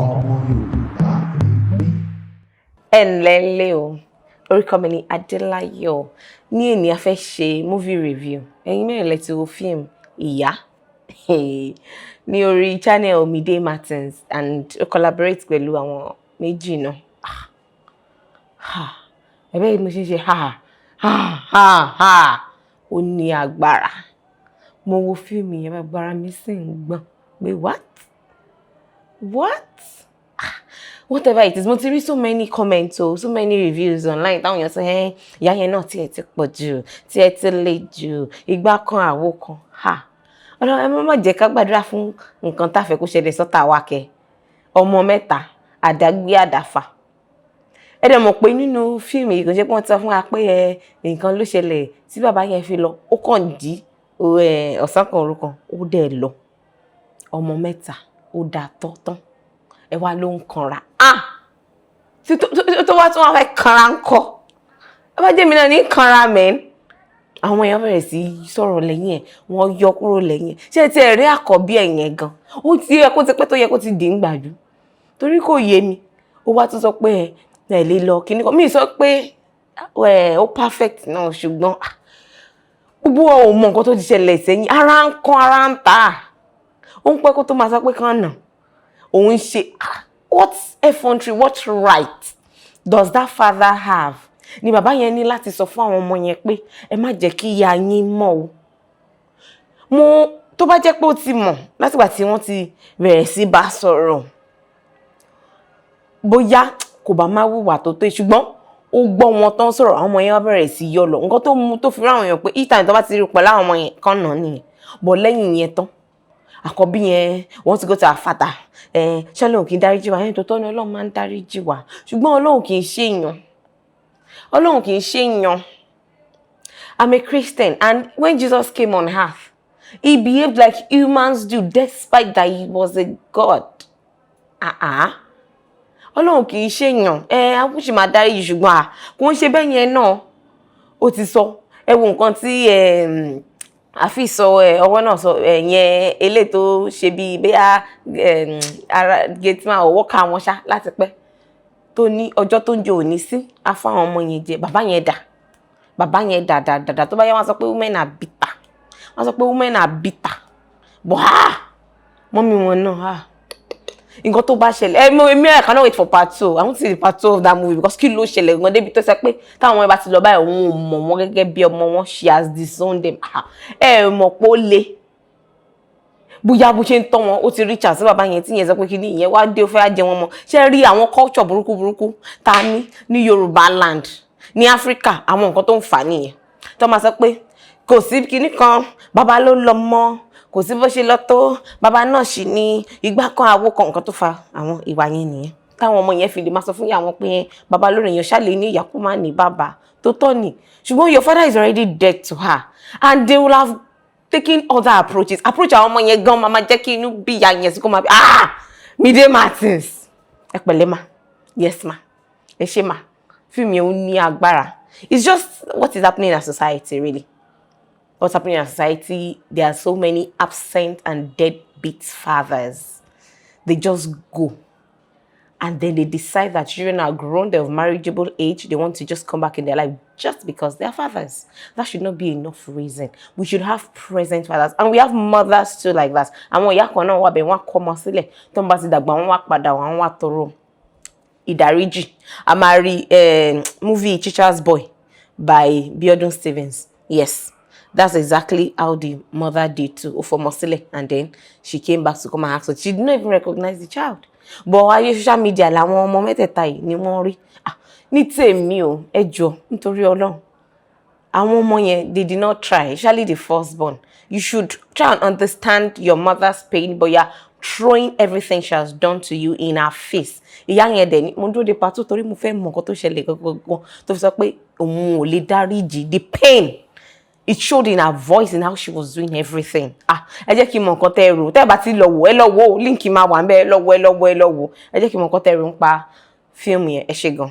Ọmọ Yorùbá ni mí. Ẹ ǹlẹ́ lé o. Orúkọ mi ni Adéláyọ̀. Ní èní, a fẹ́ ṣe movie review. Ẹ̀yin mẹ́rin lẹ ti wo fíìmù Ìyá ní orí channel Mide Martins and ó collaborate pẹ̀lú àwọn méjì náà. Ẹ̀bẹ́ mo ṣe ń ṣe ha ha ha ha. Ó ní agbára. Mo wo fíìmù yẹn, agbára mi sì ń gbọ̀n pé what what, whatever it is. Mo ti rí so many comments o, so many reviews online táwọn èèyàn sọ ẹ ìyá yẹn náà tiẹ̀ ti pọ̀ jù, tiẹ̀ ti le jù, ìgbà kan, àwo kan. Ha, ọ̀nà ẹ má jẹ́ ká gbàdúrà fún nǹkan tá a fẹ́ kó ṣẹlẹ̀ sọ́tà wa kẹ. Ọmọ mẹ́ta, àdágbé àdáfà. Ẹ dẹ̀ mọ̀ pé nínú fíìmù yìí, kò ṣe pé wọ́n ti sọ fún wa pé ẹ nǹkan ló ṣẹlẹ̀ tí bàbá yẹn fi lọ. Ó kàn jí ọ̀sán kan, òru kan, ó dẹ̀ lọ. Ọmọ mẹ́ta, ó dáa tọ́ tán, ẹ wá ló ń kanra. Ah, tó wá tún wá fẹ́ kanra ń kọ́, ẹ bá jẹ́ mi náà ní kanra mẹ́n. Àwọn èèyàn bẹ̀rẹ̀ sí sọ̀rọ̀ lẹ́yìn ẹ̀, wọ́n yọ kúrò lẹ́yìn ẹ̀. Ṣé ti ẹ̀ rí àkọ́bí ẹ̀ yẹn gan, ó ti yẹ kó ti pẹ́ tó yẹ kó ti dì ń gbàjú, torí kò yé mi. Ó wá tún sọ pé ẹ ẹ lè lọ kíní kan. Mi sọ pé ẹ ó perfect náà, ṣùgbọ́n gbogbo ò mọ nǹkan tó ti ṣẹlẹ̀ sẹ́yìn. Ara ń kán, ara ń tà, ó ń pẹ́ kó tó máa sọ pé kán nà òun ṣe. What effrontery, what right does that father have? Ni bàbá yẹn ní láti sọ fún àwọn ọmọ yẹn pé ẹ má jẹ́ kí ìyá yín mọ̀ o. Mo tó bá jẹ́ pé ó ti mọ̀ látìgbà tí wọ́n ti bẹ̀rẹ̀ sí bá sọ̀rọ̀, bóyá kò bá má wùwà tó tó, ṣùgbọ́n ó gbọ́ wọn tán sọ̀rọ̀, àwọn ọmọ yẹn wá bẹ̀rẹ̀ sí yọ lọ. Nǹkan tó mú tó fi ráwọn èèyàn pé each time tó bá ti rí pẹ̀lú àwọn ọmọ yẹn kàn náà nìyẹn bọ̀. Lẹ́yìn yẹn tán, àkọ́bí yẹn want to go to her father. Ẹ ṣé Ọlọ́run kì í dáríjì wá? Ẹni tó tọ́ ni, Ọlọ́run máa ń dáríjì wá, ṣùgbọ́n Ọlọ́run kì í ṣèyàn, Ọlọ́run kì í ṣèyàn. I'm a Christian, and when Jesus came on earth, he behaved like humans do, despite that he was a God. Ah, Ọlọ́run kì í ṣèyàn. Ẹ á sì máa dáríjì, ṣùgbọ́n à kò ń ṣe bẹ́ẹ̀ yẹn náà. Ó ti sọ, ẹ wo nǹkan tí àfi sọ ẹ ọwọ́ náà sọ ẹ yẹn, eléyìí tó ṣe bíi bóyá ara gateman ọwọ́ ká wọn ṣá láti pẹ́ tó ní ọjọ́ tó ń jẹ òní sí á fáwọn ọmọ yẹn jẹ. Bàbá yẹn dà, bàbá yẹn dà dà dà dà. Tó bá yẹ, wọ́n sọ pé women are bitter, wọ́n sọ pé women are bitter, but ah, mummy wọn náà, ah, nǹkan tó bá ṣẹlẹ̀ ẹ mo èmi, I cannot wait for part two. I want to see the part two of that movie, because kí ló ṣẹlẹ̀ gan débi tó ṣe pé táwọn ọmọ ẹ bá ti lọ báyìí, òun ò mọ̀ wọ́n gẹ́gẹ́ bí ọmọ wọn? She has disowned them. Ẹ mọ̀ pé ó le bóyá bó ṣe ń tọ́ wọn, ó ti reach out sí bàbá yẹn tí yẹn sọ pé kí ni ìyẹn wá dé, ó fẹ́ jẹ wọn mọ́. Ṣé rí àwọn culture burúkú burúkú tá a ní ní Yorùbá land, ní Áfíríkà, àwọn nǹkan tó ń fà á nìyẹn, tó máa sọ pé kò sí kinní kan, bàbá ló lọ mọ́, kò sí bó ṣe lọ tó, bàbá náà sì ní ìgbà kan, àwo kan. Nǹkan tó fa àwọn ìwà yẹn nìyẹn, táwọn ọmọ yẹn fi lè máa sọ fún ìyá wọn pé bàbá lórí èèyàn ṣàlè ní ìyá kó má ní bàbá tó tọ́ ni. Ṣùgbọ́n your father is already dead to her, and they will have taken other approaches. Approach àwọn ọmọ yẹn gan máa jẹ́ kí inú bí ìyá yẹn sí kó máa bí. Ah, Mide Martins, ẹ pẹ̀lẹ́ ma. Yes ma, ẹ ṣé ma. Fíìmù yẹn, ó ní agbára. It's just what is happening in our society, really. What's happening in our society, there are so many absent and deadbeat fathers. They just go. And then they decide that children are grown, they're of marriageable age, they want to just come back in their life just because they're fathers. That should not be enough reason. We should have present fathers. And we have mothers too like that. Àwọn ìyá kan náà wà bẹ́ẹ̀, wọ́n á kọ́ ọmọ sílẹ̀. Tó ń bá ti dàgbà, wọ́n wá padà, wọ́n wá tọrọ ìdáríjì. A máa rí movie Chicha's Boy by Biodun Stevens. Yes, that's exactly how the mother did too. Ó fọmọ sílẹ̀ and then she came back to come and ask her. She did not even recognize the child. But ayé social media làwọn ọmọ mẹ́tẹ̀ẹ̀ta yìí ni wọ́n rí. Ah, ní tèmi o, ẹ jọ̀ọ́, nítorí Ọlọ́run. Àwọn ọmọ yẹn, they did not try, especially the first born. You should try and understand your mother's pain, but you're throwing everything she has done to you in her face. Ìyá yẹn dẹ̀ ni mo dúró de part two, torí mo fẹ́ mọ nǹkan tó ṣẹlẹ̀ gangan tó fi sọ pé òun ò lè dáríjì. The pain, it showed in her voice, in how she was doing everything. Ah, ẹ jẹ́ kí n mọ nǹkan tẹ́ ẹ rò. Tẹ́ ẹ bá ti lọ wò, ẹ lọ wò. Link máa wà ń bẹ̀. Ẹ lọ wò, ẹ lọ wò, ẹ lọ wò. Ẹ jẹ́ kí n mọ nǹkan tẹ́ ẹ rò ń pa fíìmù yẹn. Ẹ ṣé gan.